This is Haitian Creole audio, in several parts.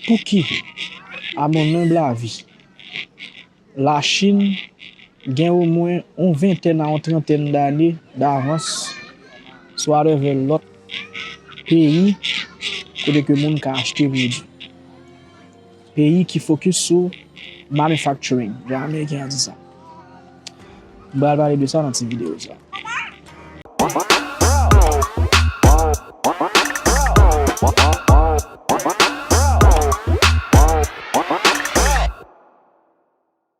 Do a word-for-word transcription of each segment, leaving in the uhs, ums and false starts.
Pouki, à mon humble avis, Lachin gen omwen yon ventèn a yon trantèn dane davans sou whatever lòt peyi kote ke moun ka achte pwodui. Peyi ki fokis sou manufacturing, jan Ameriken an di sa. M pral pale de sa nan ti videyo sa.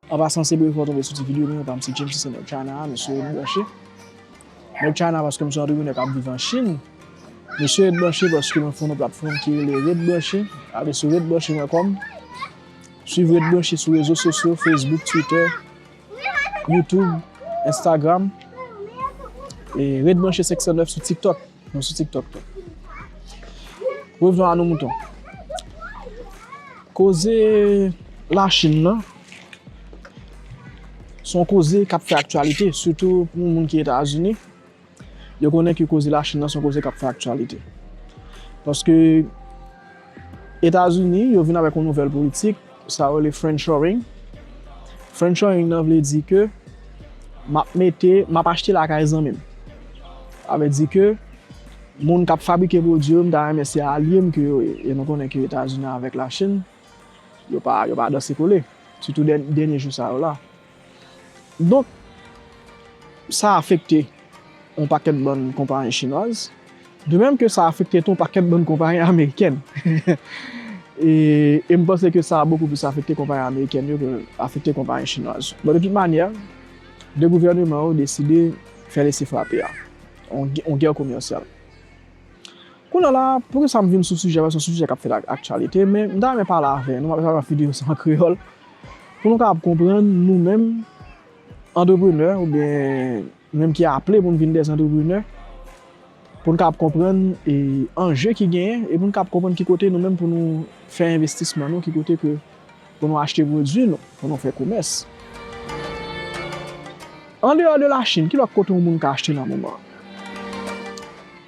An pasan, se premye fwa w tonbe sou ti videyo mwen, pa m se James, se nèg China a, mesye ret branche. Nèg China paske m se yon antreprenè k ap viv an Chin. Mesye ret branche paske mwen fè yon platfòm ki rele Ret Branche. Ale sou ret branche pwen kòm. Swiv Ret Branche sou rezo sosyo, Facebook, Twitter, YouTube, Instagram. E Ret Branche senk san nèf sou TikTok. Nou sou TikTok tou. Revenons à nos moutons. Koze Lachin nan, se yon koze k ap fè aktyalite, sitou pou moun ki Etazini. Yo konnen ke koze Lachin nan se yon koze k ap fè aktyalite. Paske Etazini, yo vin avèk yon nouvèl politik, sa yo rele friendshoring. Friendshoring nan vle di ke m ap mete, m ap achte lakay zanmi m. Sa vle di ke moun k ap fabrike pwodui yo, m ta renmen se alye m ke yo ye. E nou konnen ke Etazini avèk Lachin, yo pa, yo pa danse kole. Sitou dè-, dènye jou sa yo la. Donk, sa afekte yon pakèt bann konpayi chinwaz, de menm ke sa afekte tou yon pakèt bann konpayi amerikèn. E, e m panse ke sa bokou plis afekte konpayi amerikèn yo ke afekte konpayi chinwaz. Bon, de tout manyè, de gouvèneman yo deside fè lese frape a. Yon gè, yon gè komèsyal. Kounye a la, poukisa m vin sou sijè, paske se yon sijè k ap fèt ak aktyalite, men m ta renmen pale avè nou, m ap fè videyo sa an kreyòl, pou nou kapab konprann nou menm, antreprenè, oubyen nou menm ki aple pou n vin dè antreprenè, pou n kapab konprann, e, anje ki genyen, e pou n kapab konprann ki kote nou menm pou nou fè envestisman nou, ki kote ke pou nou achte pwodui nou, pou nou fè komès. Andeyò de Lachin, ki lòt kote yon moun ka achte nan moman an?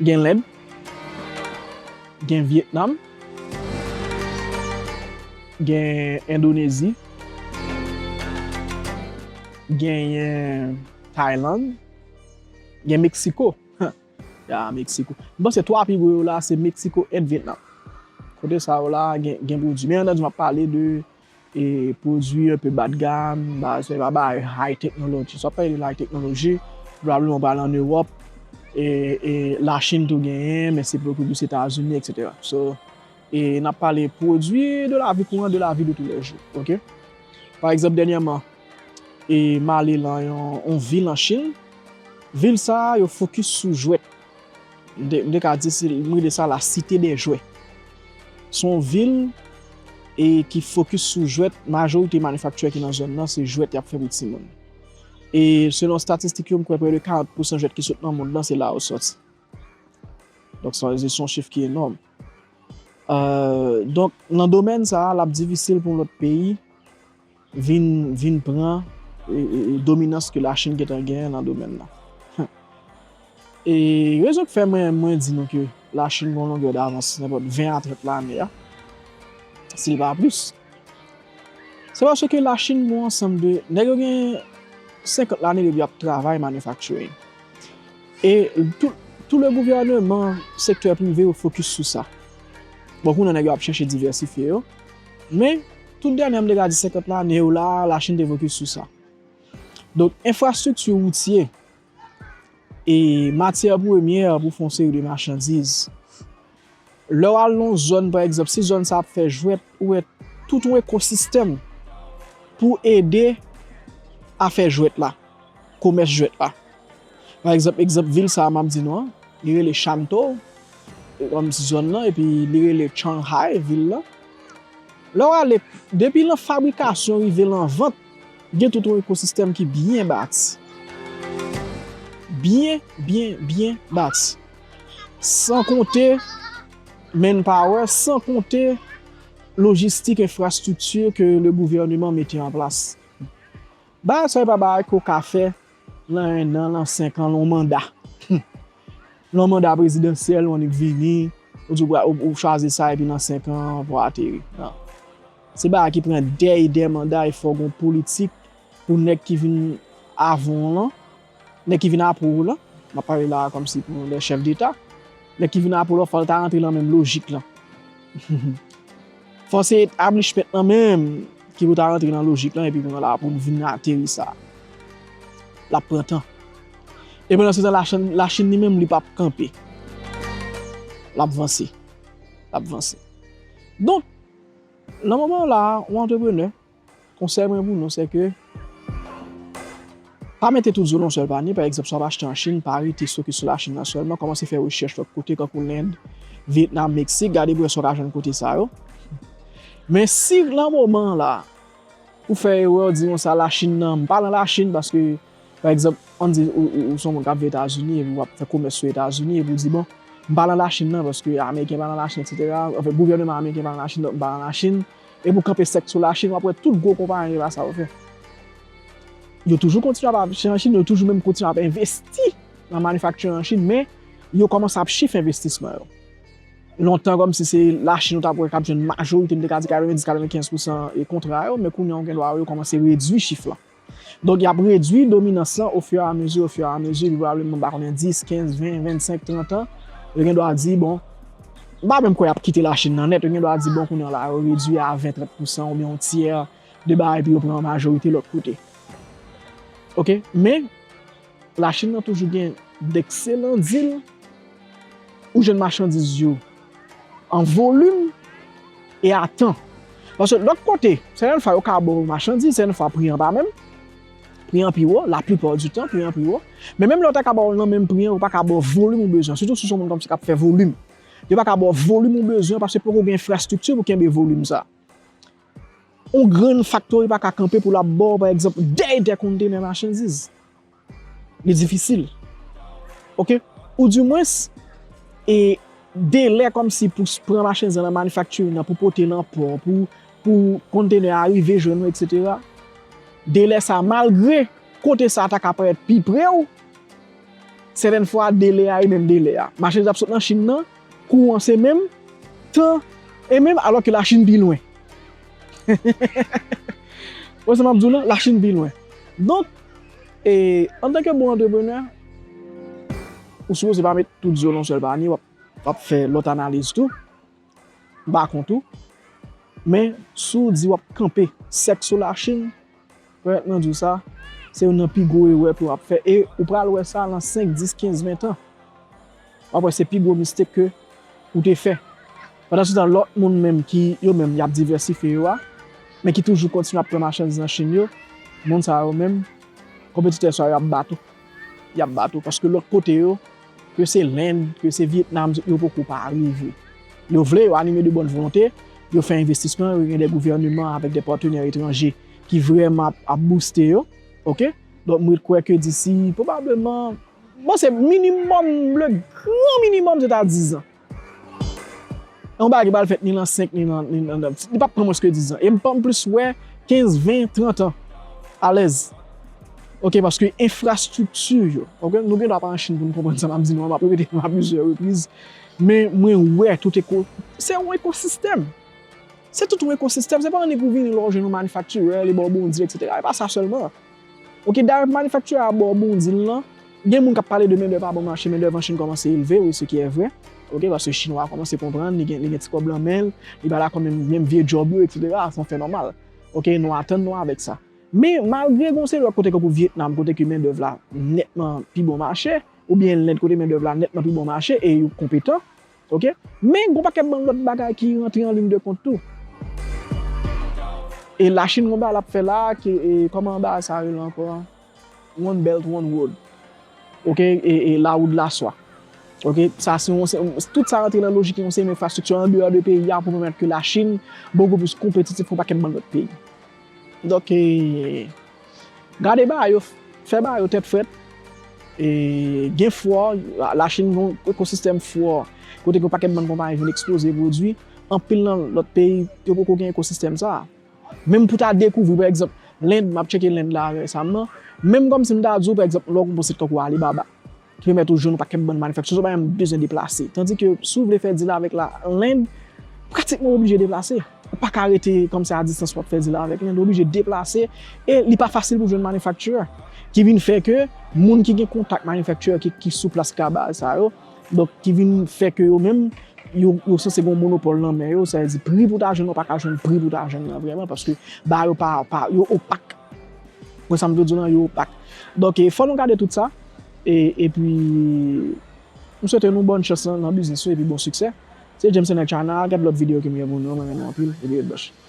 Gen Lend, gen Vyetnam, gen Endonezi, genyen Tayland, gen Meksiko. Ya, Meksiko. M panse twa pi gwo yo la, se Meksiko and Vyetnam. Kote sa yo la, gen, gen pwodui. Men andan di m ap pale de, e, pwodui enpe ba de gam, ba, se pa ba high technology. Si w ap pale de high technology, probableman w pral ann Ewòp, e, e Lachin tou genyen, men se bokou plis Etazini, et cetera. So, e n ap pale pwodui de la vi kouran, de la vi de tou lè jou, oke? Pa egzanp, dènyèman, e m ale lan yon, yon vil an Chin. Vil sa a, yo fokis sou jwèt. M te, m te ka di se, m rele sa la cité des jouets. Se yon vil, e ki fokis sou jwèt. Majorite manifakti ki nan zòn nan, se jwèt y ap fè pou timoun. E selon estatistik yo, m kwè prè de karant pousan jwèt ki sot nan mond lan, se la yo sòti. Donk, se, se yon chif ki enòm. Euh, donk, nan domèn sa a, l ap difisil pou yon lòt peyi vin, vin pran, e, e, e, dominans ke Lachin gentan genyen nan domèn nan. E rezon k fè mwen, mwen di nou ke Lachin gen yon longè davans nenpòt ven a trant lane a, si l pa plis, se paske Lachin gen yon ansanm de, nèg yo gen senkant lane depi y ap travay manufacturing. E tout, tout le gouvèneman, sektè prive yo fokis sou sa. Bon, kounye a nèg yo ap chèche divèsifye yo. Men, tout dènye, m te ka di senkant lane yo la, Lachin te fokis sou sa. Donk, enfrastrikti woutye e matyè premyè pou fè yon seri de machandiz. Lè w al nan yon zòn, pa egzanp, si zòn sa ap fè jwèt, ou wè tout yon ekosistèm pou ede afè jwèt la, komès jwèt la. Pa egzanp, egzanp vil sa a m ap di nou an, li rele Shantou, e, kòm zòn nan, epi li rele Shanghai, vil lan. Lè w ale, depi lan fabrikasyon rive lan vant, gen tout yon ekosistèm ki byen bati. Byen, byen, byen bati. San konte manpower, san konte lojistik, enfrastrikti ke le gouvèneman mete an plas. Bagay sa yo pa bagay ke w ka fè lan en an, lan senk an, lan yon manda. Lan yon manda prezidansyèl, ou annik vini, ou di w, ou, ou chwazi sa, epi nan senk an, pou w ateri. Non. Se bagay ki pran dè e dè manda e fò gon politik pou nèg ki vin avan w lan, nèg ki vin apre w lan, m ap pale la kòmsi pou lè chèf deta, nèg ki vin apre w lan, fò l ta rantre nan menm lojik lan. Fò se establishment lan menm ki pou ta rantre nan lojik lan, epi kounye a la pou n vin ateri sa. L ap pran tan. E pandan se tan, Lachin, Lachin li menm, li p ap kanpe. L ap vanse. L ap vanse. Donk, nan moman la, yon antreprenè, konsèy mwen pou nou, se ke pa mete tout zo nan yon sèl panye. Pa egzanp, si w ap achte an Chin, pa rete fokis sou Lachin nan sèlman. Kòmanse fè rechèch lòt kote, kankou Lend, Vyetnam, Meksik, gade pou wè si w ka jwenn kote sa yo. Men si nan moman la, ou fè erè, w di konsa, Lachin nan, m pa nan Lachin, paske, pa egzanp, ann di ou, ou, ou se yon moun k ap viv Etazini, epi w ap fè komès sou Etazini, epi w di, bon, m pa nan Lachin nan, paske Ameriken pa nan Lachin, etsetera. Anfen, gouvèneman ameriken pa nan Lachin, donk m pa nan Lachin. Epi w kanpe sèk sou Lachin, w ap wè tout gwo konpayi la sa yo fè. Yo toujou kontinye ap achte an Chin, yo toujou menm kontinye ap envesti nan manifakti an Chin, men yo kòmanse ap chif envestisman yo. Lontan, kòmsi se Lachin ou t ap wè k ap jwenn majorite, m te ka di katrevendis, katrevenkenz pousan e kontra yo, men kounye a, ou gen dwa wè yo kòmanse redui chif lan. Donk, y ap redui dominans lan ofiramizi, ofiramizi, epi pwobableman, m pa konnen, dis, kenz, ven, vennsenk, trant an, yo gen dwa di, bon, m pa menm kwè y ap kite Lachin nan nèt, yo gen dwa di, bon, kounye a la, yo redui a ven, trant pousan oubyen yon tyè de bagay, epi yo pran majorite lòt kote. Oke? Men, Lachin nan toujou gen dekselan dil, ou jwenn machandiz yo an volim e a tan. Paske lòt kote, sèten fwa yo ka ba w machandiz, sèten fwa pri an pa menm, pri an pi wo, laplipa di tan, pri an pi wo. Men menm lè yo ta ka ba w nan menm pri an, yo pa ka ba w volim ou bezwen, sitou si w se yon moun kòmsi k ap fè volim. Yo pa ka ba w volim ou bezwen paske poko gen enfrastrikti pou kenbe volim sa. Yon grenn faktori pa ka kanpe pou l ap ba w, pa egzanp, dè e dè kontenè machandiz. Li difisil. Oke? Oudimwens, e delè kòmsi pou s-, pran machandiz lan nan manifaktirin nan, pou pote l nan pò, pou, pou kontenè a rive jwenn ou, etsetera. Delè sa, malgre kote sa a ta ka parèt pi pre w, sèten fwa, delè a e menm delè a. Machandiz ap sot nan Chin nan, kou an se menm, tan e menm, alòske Lachin pi lwen. Wè sa m ap di w lan, Lachin pi lwen. Donk, e, antanke bon antreprenè, ou sipoze pa met tout zo nan yon sèl panye, w ap, w ap fè lòt analiz tou. M pa kont ou. Men, si w di w ap kanpe sèk sou Lachin, pèmèt mwen di w sa, se youn nan pi gwo erè ke w ap fè. E ou pral wè sa nan senk, dis, kenz, ven tan. W ap wè se pi gwo mistake ke ou te fè. Pandan se tan, lòt moun menm ki, yo menm, y ap divèsifye yo a, men ki toujou kontinye ap pran machandiz nan Chin yo, moun sa yo menm, konpetitè sa yo ap bat ou. Y ap bat ou. Paske lòt kote yo, ke se Lend, ke se Vyetnam, yo poko pa rive. Yo vle, yo anime de bòn volonte, yo fè envestisman, yo gen de gouvèneman avèk de patnè etranje ki vrèman ap, ap bouste yo. Oke? Donk, mwen kwè ke disi, pwobableman, bon, se minimòm, le gran minimòm, se ta dizan. Yon bagay ki pral fèt ni nan senk, ni nan, ni nan, nan, li p ap pran mwens ke dizan. E m p ap plis wè kenz, ven, trant an alèz. Oke, paske enfrastrikti yo, oke, nou gen dwa pa an Chin pou n konprann sa m ap di nou an, m ap repete l a plizyè repriz, men mwen wè tout eko-, se yon ekosistèm. Se tout yon ekosistèm, se pa annik ou vini la w jwenn yon manifaktirè, li ba w bon dil, etsetera. E pa sa sèlman. Oke, dayè, manifaktirè a ba w bon dil lan, gen moun k ap pale de mendèv pa bon mache, mendèv an Chin kòmanse elve, wi, ce qui est vrai. Oke, paske Chinwa a kòmanse konprann, li gen, li gen ti kòb lan men l, li pa dakò menm, menm vye djòb yo, etsetera, se yon fè nòmal. Oke, nou atann nou avèk sa. Men, malgre gen yon seri lòt kote, tankou Vyetnam, kote ke mendèv la nètman pi bon mache, oubyen Lend, kote mendèv la nètman pi bon mache, e yo konpetan, oke? Men, gen yon pakèt bann lòt bagay ki rantre an liy de kont tou. E Lachin, gen yon bagay l ap fè la, ke, e, kòman bagay sa rele ankò? One Belt, One Road. Oke, e, e, la roue de la soie. Oke, sa se yon, se, tout sa rantre nan lojik yon seri enfrastrikti andeyò de peyi a pou pèmèt ke Lachin bokou plis konpetitif ke yon pakèt bann lòt peyi. Donk, e, gade bagay yo, fè bagay yo tèt frèt. E, gen fwa, La-, Lachin gen yon ekosistèm fwa, kote gen yon pakèt bann konpayi vin eksploze pwodui, anpil nan lòt peyi, yo poko gen ekosistèm sa a. Menm pou ta dekouvri, pa egzanp, Lend, m ap tcheke Lend la resaman. Menm kòmsi m ta di w, pa egzanp, lè w gon site tankou Alibaba, ki pèmèt ou jwenn yon pakèt bann manifakti, se yon bagay m bezwen deplase. Tandike, si w vle fè dil avèk la, Lend, pratikman w oblije deplase. pa ka rete kòmsi a distans pou ap fè deal avèk li, li oblije deplase, e li pa fasil pou jwenn manufacturer, ki vin fè ke moun ki gen kontak manufacturer ki, ki sou plas ki ka bay sa yo, donk ki vin fè ke yo menm, yo, yo sanse gen yon monopòl nan men yo, sa vle di pri pou ta jwenn, ou pa ka jwenn pri pou ta jwenn nan vrèman, paske ba yo pa, pa, yo opak. Mwen sa m vle di w lan, yo opak. Donk, e, fò nou gade tout sa, e, epi, m swete nou bòn chans nan, nan biznis yo, epi bon siksè. Se James Nèg China, gad lòt videyo ke m gen pou nou, mwen renmen nou anpil, epi ret branche.